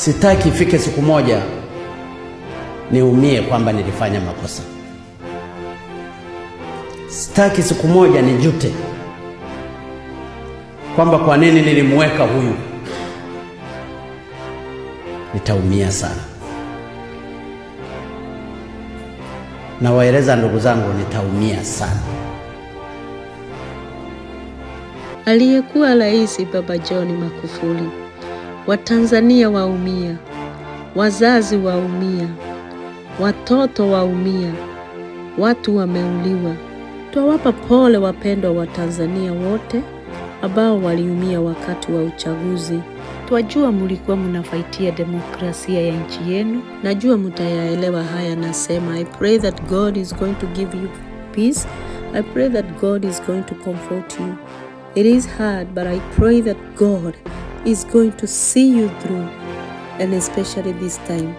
Sitaki ifike siku moja niumie kwamba nilifanya makosa. Sitaki siku moja nijute kwamba kwa nini nilimweka huyu. Nitaumia sana. Nawaeleza ndugu zangu, nitaumia sana. Aliyekuwa Rais Baba John Magufuli. Watanzania waumia, wazazi waumia, watoto waumia, watu wameuliwa. Twawapa pole wapendwa wa Tanzania wote ambao waliumia wakati wa uchaguzi. Twajua mulikuwa mnafaitia demokrasia ya nchi yenu. Najua mtayaelewa haya nasema. I pray that God is going to give you peace. I pray that God is going to comfort you. It is hard, but I pray that God is going to see you through, and especially this time.